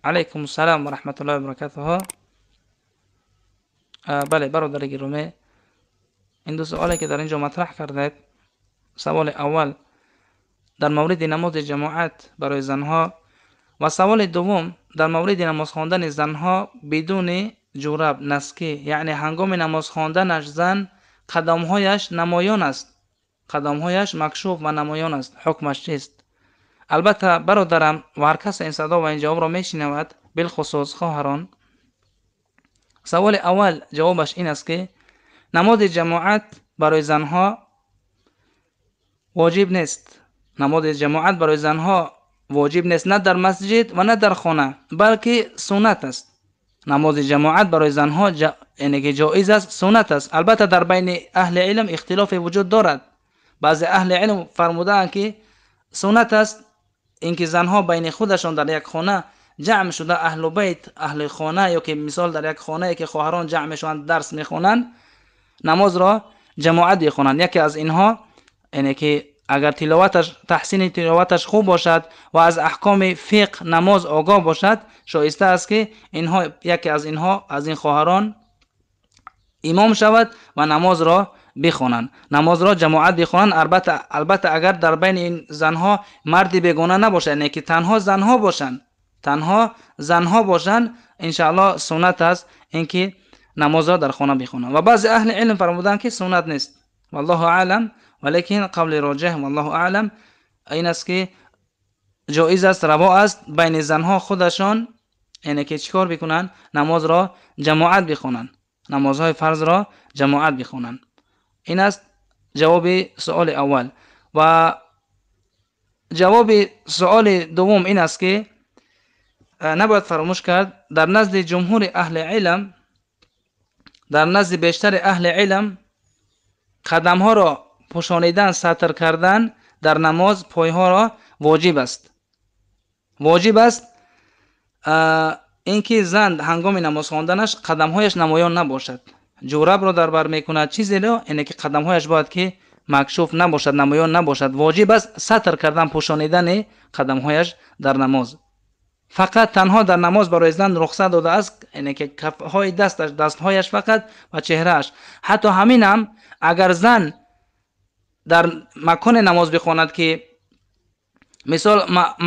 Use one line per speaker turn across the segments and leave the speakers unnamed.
Алайкум ассалом ва раҳматуллоҳи ва баракатуҳ. Бале, бародари гиромӣ, ин ду суоле ки дар инҷо матраҳ кардед, саволи аввал дар мавриди намози ҷамоат барои занҳо ва саволи дуввум дар мавриди намоз хондани занҳо бидуни ҷураб, наски, яъне ҳангоми намоз хонданаш зан қадамҳояш намоён аст, қадамҳояш макшуф ва намоён аст, ҳукмаш чист? Албатта, бародарам, ва ҳар кас ин садо ва ин ҷавобро мешинавад, билхусус хоҳарон, саволи аввал ҷавобаш ин аст ки намози ҷамоат барои занҳо воҷиб нест. Намози ҷамоат барои занҳо воҷиб нест на дар масҷид ва на дар хона, балки суннат аст. Намози ҷамоат барои занҳо яъне ки ҷоиз аст, суннат аст. Албатта, дар байни аҳли илм ихтилофе вуҷуд дорад. Баъзе аҳли илм фармудаанд ки суннат аст инки занҳо байни худашон дар як хона ҷамъ шуда, аҳлу байт, аҳли хона, ё ки мисол дар як хонае ки хоҳарон ҷамъ мешаванд, дарс мехонанд, намозро ҷамоат бихонанд. Яке аз инҳо, яъне ки агар тиловаташ, таҳсини тиловаташ хуб бошад ва аз аҳкоми фиқҳ намоз огоҳ бошад, шоиста аст ки инҳо, яке аз инҳо, аз ин хоҳарон имом шавад ва намозро бихонанд, намозро ҷамоат бихонанд. Албатта, агар дар байни ин занҳо марди бегона набошад, яъне ки танҳо занҳо бошанд, танҳо занҳо бошанд, иншааллоҳ суннат аст инки намозро дар хона бихонанд. Ва баъзе аҳли илм фармуданд ки суннат нест, валлоҳу аълам, валекин қавли роҷеҳ, валлоҳу аълам, ин аст ки ҷоиз аст, раво аст байни занҳо худашон, яъне ки чӣ кор бикунанд? Намозро ҷамоат бихонанд, намозҳои фарзро ҷамоат бихонанд. Ин аст ҷавоби суоли аввал. Ва ҷавоби суоли дуввум ин аст ки набояд фаромӯш кард, дар назди ҷумҳури аҳли илм, дар назди бештари аҳли илм, қадамҳоро пӯшонидан, сатр кардан дар намоз пойҳоро воҷиб аст. Воҷиб аст инки зан ҳангоми намоз хонданаш қадамҳояш намоён набошад, ҷурабро дар бар мекунад, чизеро, яъне ки қадамҳояш бояд ки макшуф набошад, намоён набошад. Воҷиб аст сатр кардан, пӯшонидани қадамҳояш дар намоз. Фақат танҳо дар намоз барои зан рухсат додааст, яъне ки кафҳои дасташ, дастҳояш фақат ва чеҳрааш. Ҳатто ҳамин ҳам агар зан дар маконе намоз бихонад ки мисол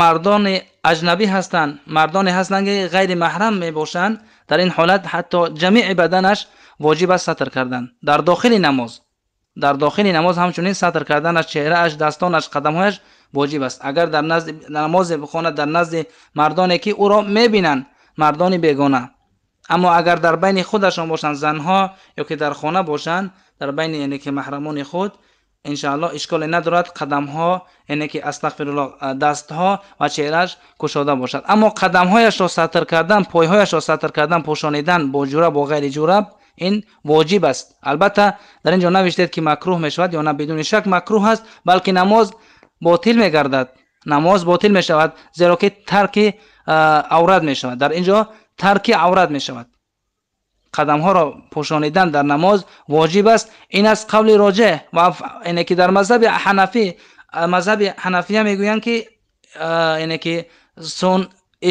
мардони аҷнабӣ ҳастанд, мардоне ҳастанд ки ғайри маҳрам мебошанд, дар ин ҳолат ҳатто ҷамеи баданаш воҷиб аст сатр кардан дар дохили намоз. Дар дохили намоз ҳамчунин сатр карданаш, чеҳрааш, дастонаш, қадамҳояш воҷиб аст. Агар дар назди намозе бихонад дар назди мардоне ки ӯро мебинанд, мардони бегона. Аммо агар дар байни худашон бошанд занҳо, ё ки дар хона бошанд, дар байни, яъне ки маҳрамони худ, иншааллоҳ ишколе надорад қадамҳо, яъне ки, астағфируллоҳ, дастҳо ва чеҳрааш кушода бошад. Аммо қадамҳояшро сатр кардан, пойҳояшро сатр кардан, пӯшонидан бо ҷураб, бо ғайри ҷураб, ин воҷиб аст. Албатта, дар ин ҷо навиштед ки макрӯҳ мешавад ё на, бидуни шак макрӯҳ аст, балки намоз ботил мегардад, намоз ботил мешавад, зеро ки тарки аврат мешавад. Дар ин ҷо тарки аврат мешавад. Қадамҳоро пӯшонидан дар намоз воҷиб аст. Ин аст қавли роҷеҳ. Ва яъне ки дар мазҳаби ҳанафӣ, мазҳаби ҳанафия мегӯянд ки яъне ки сун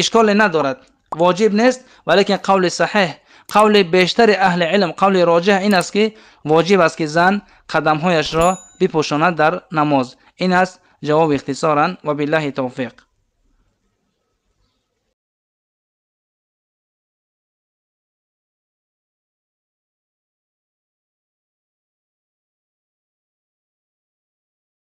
ишколе надорад, воҷиб нест, валекин қавли саҳеҳ, қавли бештари аҳли илм, қавли роҷеҳ ин аст ки воҷиб аст ки зан қадамҳояшро бипӯшонад дар намоз. Ин аст ҷавоби ихтисоран, ва биллаҳи тавфиқ.